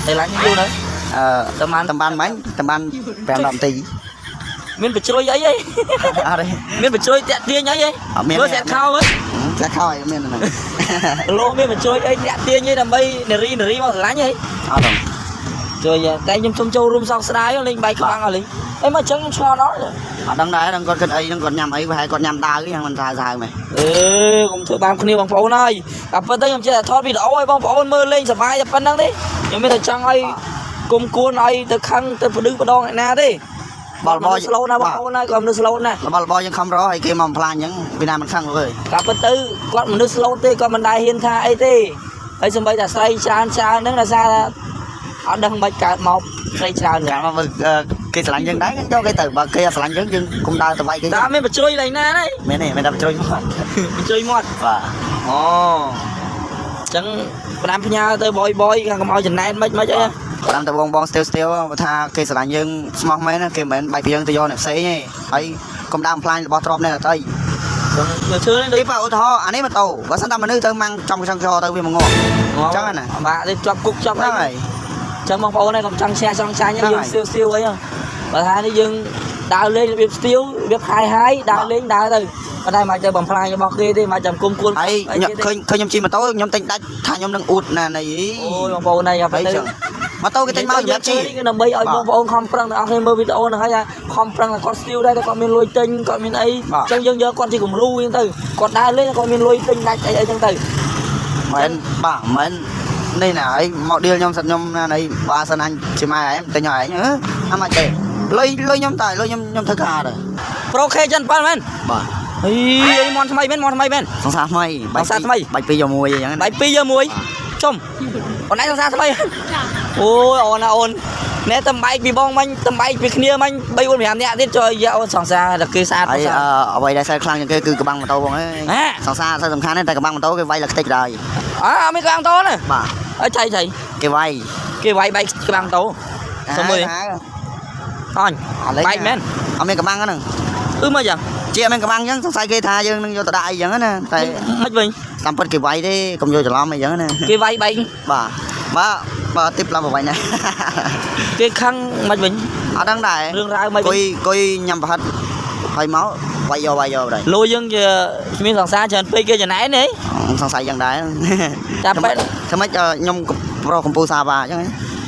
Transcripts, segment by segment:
តែឡាញ់យូរនៅ អឺ តំបាន តំបានមិញតំបាន5 10នាទី មានបជ្រុយអីហី អត់ទេ មានបជ្រុយតាក់ទាញអីហី អត់មាន មើលសាក់ខោមើល សាក់ខោអីមានហ្នឹង លោកមានបជ្រុយអីតាក់ទាញអីដើម្បីនារីនារីមកស្រឡាញ់ហី អត់ទេ ជួយតែខ្ញុំសុំចូលរួមសោកស្ដាយលេងបាយក្បាំងអស់លេងអីមកអញ្ចឹងខ្ញុំឆ្ងល់ដល់ អត់ដឹងដែរដឹងគាត់គិតអីហ្នឹងគាត់ញ៉ាំអីប្រហែលគាត់ញ៉ាំដាវហ្នឹងមិនថាសាវមែន អេកុំធ្វើបាបគ្នាបងប្អូនហើយតែប៉ុន្តែខ្ញុំចេះតែថតវីដេអូឲ្យបងប្អូនមើលលេងសប្បាយតែប៉ុណ្្នឹងទេខ្ញុំមានតែចង់ឲ្យគុំគួនឲ្យទៅខឹងទៅផ្ឌឺម្ដងឯណាទេ បលប ស្លូតណាបងប្អូនហើយក៏មនុស្សស្លូតណា របស់របរយើងខំរកឲ្យគេមកបំផ្លាញអញ្ចឹងពីណាមិនខឹងលោកអើយ តែប៉ុន្តែគាត់មនុស្សស្លូតទេគាត់មិនដែលហ៊ានថាអីទេហើយសំបីតែស្រីច្រើនច្រើនហ្នឹងដោយសារថាអត់ដឹងមិនកើតមកស្រីច្រើន កាលមកមើលគេស្រឡាញ់យើងដែរគេយកគេទៅបើគេអត់ស្រឡាញ់យើងយើងកុំដើរទៅវាយគេ តែអត់មានបញ្ជ្រុយឡើយណាទេ មែនទេមែនតែជ្រុញមក បញ្ជ្រុយមាត់ បាទ អូអញ្ចឹងផ្ដាំផ្ញើទៅបយបយខាងកុំឲ្យចំណែនមិនមិនអី តាមតែបងបងស្ទាវស្ទាវបើថាគេស្រឡាញ់យើងស្មោះមែនណាគេមិនមែនបែកពីយើងទៅយកអ្នកផ្សេងទេហើយកុំដើរបំផ្លាញរបស់ទ្រព្យអ្នកដទៃ មើលឈើនេះដូច ទីបើឧទាហរណ៍អានេះម៉ូតូបើសិនតែមនុស្សទៅម៉ាំងចំចង់ចោទៅវាមកងាប់ អញ្ចឹងណា បាក់ទេជាប់គុកជាប់អី ហ្នឹងហើយ ចឹងបងប្អូនឯងកុំចង់ឈ្នះចង់ចាញ់ ហ្នឹងហើយ យើងស្ទាវស្ទាវអីហ៎បើថានេះយើងដើរលេងរបៀបស្ទាវរបៀបហាយហាយដើរលេងដើរទៅប៉ុន្តែមិនទៅបំផ្លាញរបស់គេទេមិនចាំគុំគួន ហើយ អីគេទេ ឃើញឃើញខ្ញុំជិះម៉ូតូខ្ញុំទិញដាច់ថាខ្ញុំនឹងអួតណានៃ អូយបងប្អូនឯង ហើយចឹងម៉ូតូគេទិញមកសម្រាប់ជិះ គឺដើម្បីឲ្យបងប្អូនខំប្រឹងទាំងអស់គ្នាមើលវីដេអូហ្នឹងហើយថាខំប្រឹងតែគាត់ស្ទាវដែរតែគាត់មានលុយទិញគាត់មានអីចឹងយើងយកគាត់ជាគំរូហ្នឹងទៅគាត់ដើរលេងគាត់មានលុយទិញដាច់អីអីចឹងទៅ មែនបាទមែននេះណាហើយមកឌីលខ្ញុំសិតខ្ញុំណានៃបើសិនអញជាម៉ែឯងទិញឲ្យឯងអឺអាមិនទេលុយលុយខ្ញុំតែលុយខ្ញុំខ្ញុំធ្វើការដែរ ប្រូខេចិន7មែន បាទ ហីអីមន់ថ្មីមែនមន់ថ្មីមែន សង្សារថ្មី សង្សារថ្មី បាច់ពីរយកមួយអញ្ចឹងណា បាយពីរយកមួយជុំអូនឯងសង្សារថ្មីអូយអូនណាអូនណែតំបែកពីបងមិញតំបែកពីគ្នាមិញ3 4 5នាក់ទៀតចូលយកអូនសង្សារតែគេស្អាត ហើយ សង្សារ អឺអ្វីដែលសែខ្លាំងជាងគេគឺកបាំងម៉ូតូបងអើយ ហ៎ សង្សារសែសំខាន់ទេតែកបាំងម៉ូតូគេវាយលខ្ទេចដែរ អើអត់មានក្បាំងតោណា បាទ អើចៃចៃ គេវាយ គេវាយបែកក្បាំងតោសុំមើលអញបែកមែន អត់មានកបាំងហ្នឹង អឺមកយ៉ាង ជាអត់មានកបាំងអញ្ចឹងសង្ស័យគេថាយើងនឹងយកទៅដាក់អីអញ្ចឹងណាតែ មិនវិញ តាមពិតគេវាយទេកុំយកច្រឡំអីអញ្ចឹងណា គេវាយបែក បាទបាទបាទទីផ្លំប្រវែងណា គេខឹងមិនវិញ អត់ដឹងដែរ រឿងរ៉ាវមិន គុយគុយញ៉ាំប្រហិតហើយមកវាយយកវាយយកដែរ លួយយើងជាមានសង្សារច្រើនពេកគេចំណែនទេ សង្ស័យយ៉ាងដែរ តែបែក ធ្វើម៉េចខ្ញុំប្រុសកម្ពុជាសាវ៉ាអញ្ចឹង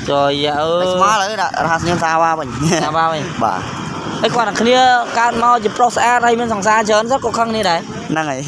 ចយអើ តែស្មើឥឡូវដាក់រហស្សនាមសាវ៉ាវិញ សាវ៉ាវិញ បាទ ហើយគាត់តែគ្នាកើតមកជាប្រុសស្អាតហើយមានសង្សារច្រើនសោះក៏ខឹងនេះដែរ ហ្នឹងហើយ